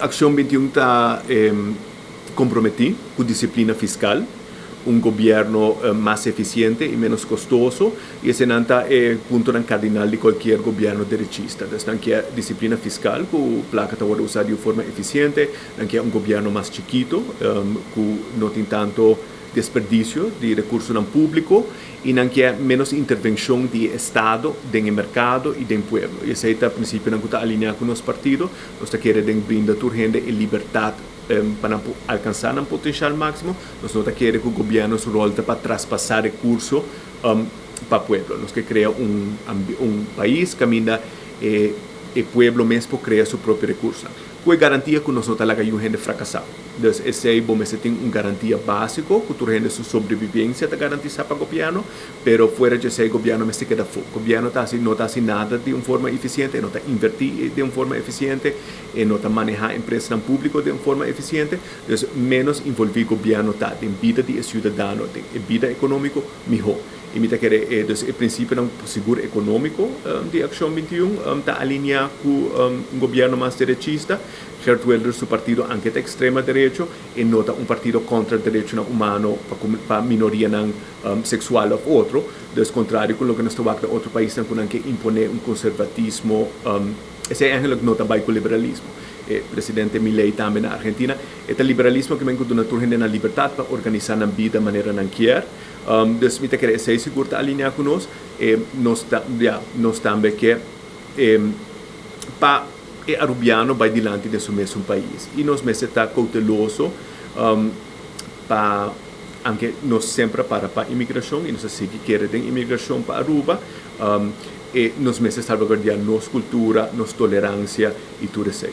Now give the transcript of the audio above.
Accion 21 ta comprometi cu disciplina fiscal, un gobierno mas eficiente y menos costoso, y esey ta e puntonan cardinal di cualkier gobierno derechista. Anto, nan kier disciplina fiscal, cu placa ta usa di un forma eficiente, nan kier un gobierno mas chikito, cu no tin tanto desperdicio di recurso publico y nan kier menos intervencion di Estado den mercado y den pueblo. Y esey ta e principio cu ta alinea cu nos partido. Nos kier brinda tur hende e libertad pa alcansa un potencial maximo. Nos no kier cu gobierno su rol pa traspasa recurso pa pueblo. Nos kier crea un pais caminda e pueblo mes por crea su propio recurso. Cu garantia cu nos no ta laga hende fracasa. Anto, esey, bon, tin un garantia basico, cu tur hende su sobrevivencia ta garantisa pa gobierno, pero fuera di esey, gobierno mester keda afo. Gobierno ta no ta haciendo nada di un forma eficiente, no ta inverti di un forma eficiente, y no ta maneha empresa publico di un forma eficiente. Anto, menos envolvi gobierno ta den bida di ciudadano, den bida economico, miho. Y mi ta kere, e principio sigur economico di Accion 21 ta alinea cu un gobierno mas derechista. Geert Wilders su partido, aunke ta extrema derecha, y no ta un partido contra derecho humano pa minoria sexual of otro. Anto, contrario cu loke nos ta den otro pais cu kier impone un conservatismo, esey eigenlijk no ta bay cu liberalismo. Presidente Milei tambe na Argentina, e liberalismo kiermen cu duna tur hende e libertad pa organisa nan bida manera nan kier. Dus mi ta kere esey sigur ta alinea cu nos. Nos ta, ja, nos tambe kier pa e arubiano bay dilanti den su mes pais. Y nos mester ta cauteloso pa, aunke nos semper para imigracion y nos a sigui kier den imigracion pa Aruba, y nos mester salvaguardia nos cultura, nos tolerancia y tur esey.